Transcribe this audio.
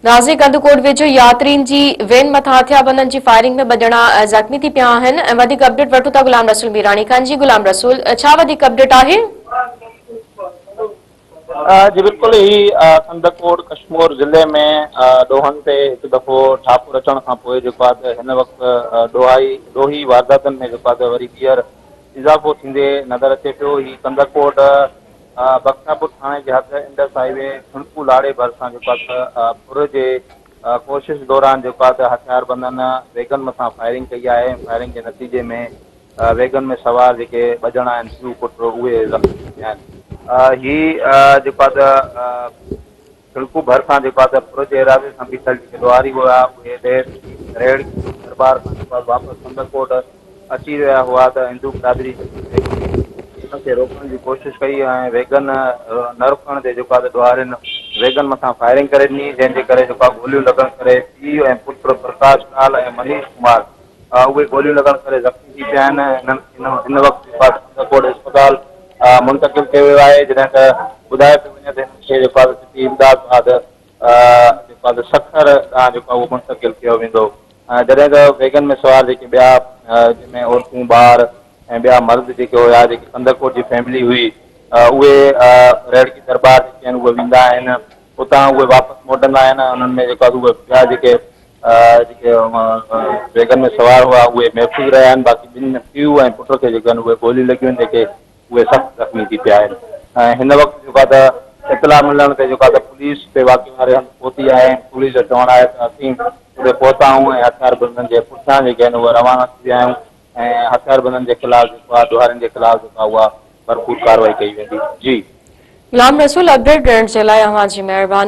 ناظرين ڪنڌڪوٽ ويجهو ياترين جي وين مٿان هٿياربندن جي فائرنگ ۾ ٻه ڄڻا زخمي ٿي پيا آهن ۽ وڌيڪ اپڊيٽ وٺون ٿا غلام رسول ميراڻي کان جي غلام رسول ڇا وڌيڪ اپڊيٽ آهي؟ جي بلڪل هي ڪنڌڪوٽ ڪشمور ضلعي ۾ ڏوهن تي هڪ دفعو ٺاپو رچڻ کان پوء جيڪو آهي ته هن وقت ڏوهائي ڏوهي وارداتن ۾ جيڪو آهي ته وري ٻيهر اضافو ٿيندي نظر اچي پيو هي ڪنڌڪوٽ بختاپور ٿاڻي جي حد انڊس هاء وي ڇڻڪو لاڙي ڀرسان جيڪو آهي ته ڦر جي ڪوشش دوران جيڪو آهي ته هٿياربندن ويگن مٿان فائرنگ ڪئي آهي ۽ فائرنگ جي نتيجي ۾ ويگن ۾ سوار جيڪي ٻه ڄڻا آهن پيء پٽ اهي زخمي ٿي پيا آهن. هي جيڪو آهي ته ڇڻڪو ڀرسان جيڪو آهي ته ڦر جي ارادي سان بيٺل جيڪي ڏوهاري هيا اهي ريڙ درٻار کان جيڪو آهي واپس ڪنڌڪوٽ اچي رهيا هئا ته هندو برادري جي ان کي روڪڻ جي ڪوشش ڪئي ۽ ويگن نه رڪڻ تي جيڪو آهي ته ڏوهارين ويگن مٿان فائرنگ ڪري ڏني جنهن جي ڪري جيڪو آهي گوليون لڳڻ ڪري پيء ۽ پٽ پرڪاش لال ۽ منيش ڪمار اهي گوليون لڳڻ ڪري زخمي ٿي پيا آهن هنن هن وقت جيڪو آهي ڪنڌڪوٽ اسپتال منتقل ڪيو ويو آهي جڏهن ته ٻڌايو پيو وڃي ته هنن کي جيڪو آهي طبي امداد بعد جيڪو آهي سکر ڏانهن جيڪو آهي اهو منتقل ڪيو ويندو جڏهن ته ويگن ۾ سوار جيڪي ٻيا جنهن ۾ عورتون ٻار ۽ ٻيا مرد جيڪي هيا جيڪي ڪنڌڪوٽ جي فيملي هئي اهي رهڙڪي درٻار جيڪي آهن اهي ويندا آهن اتان اهي واپس موٽندا آهن انهن ۾ جيڪو آهي اهي ٻيا جيڪي جيڪي ويگن ۾ سوار هئا اهي محفوظ رهيا آهن باقي ٻن پيء ۽ پٽ کي جيڪي آهن اهي گوليون لڳيون آهن جيڪي اهي سخت زخمي ٿي پيا آهن ۽ هن وقت جيڪو آهي ته اطلاع ملڻ تي جيڪو آهي ته پوليس به واقعي واري هنڌ پهتي آهي ۽ پوليس جو چوڻ آهي ته اسين اتي پهتا آهيون ۽ هٿياربندن جي پٺيان جيڪي آهن اهي روانا ٿي ويا آهيون ۽ هٿياربندن جي خلاف جيڪو آهي ڏوهارين جي خلاف جيڪو آهي اها ڀرپور ڪارروائي ڪئي ويندي. جي. غلام رسول اپڊيٽ ڏيڻ جي لاء اوهان جي مهرباني.